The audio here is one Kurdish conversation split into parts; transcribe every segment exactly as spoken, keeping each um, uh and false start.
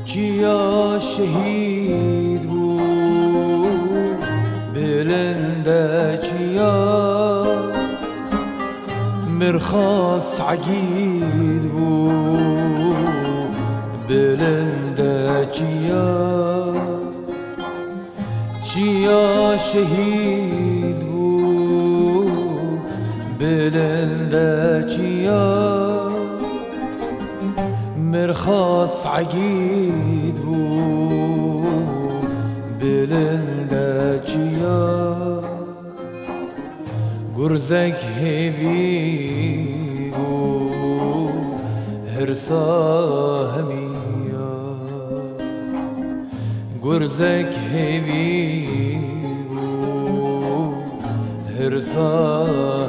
Çiya şehîd bû, bilinde çiya. Mirxas egîd bû, bilinde çiya. Çiya şehîd bû, bilinde çiya. Mirxas egîd bû, bilinde çiya. Gurzek hêvî bû, hirsa hemiya. Gurzek hêvî bû, hirsa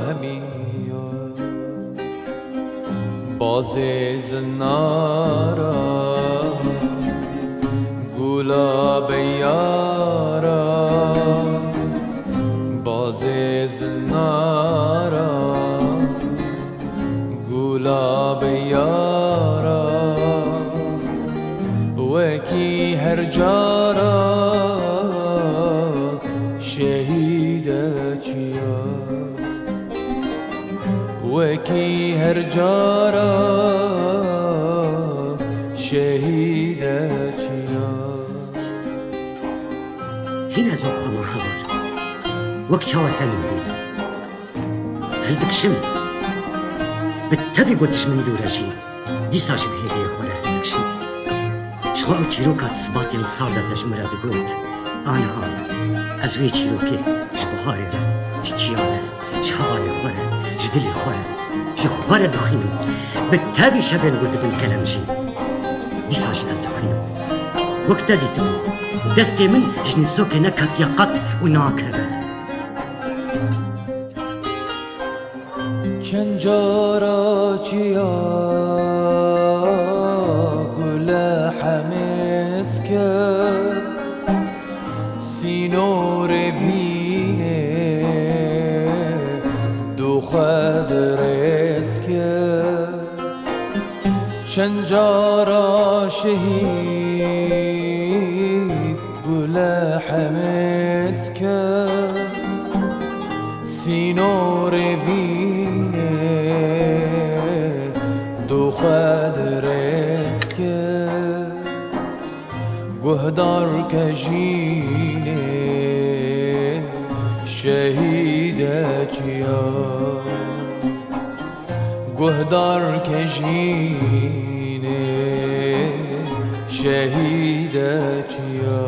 hemiya. Bazê zinara, gula beyara. Bazê zinara, gula beyara. Wekî her cara, şehîde çiya. Wekî her cara, şehîde çiya. Hîn ez wek xwe me heval, wek çawa te min dît. Hildikişim, bi tevî got ji min dûre jî. Dîsa jî bi hêviyê xwe re hildikişim. Ji xwe ew çîroka di sibatên sar de te ji min re digot, aniha ez wê çîrokê ji biharê re, ji çiya re, ji hevalê xwe re, ji dilê xwe re, ji xwe re dixwînim. Bi tevî şevên ku dibin kelem jî, dîsa jî ez dixwînim. Wek te dîtibû, destê min ji nîvsokê neketiye qet û nakeve. Çend cara çiya gule hemiz kir, sînorê vînê du xwe dirêz kir. Çend cara şehîd gule hemiz kir, sînorê vînê du xwe dirêz kir. Guhdar ke jînê şehîde çiya. Guhdar ke jînê şehîde çiya.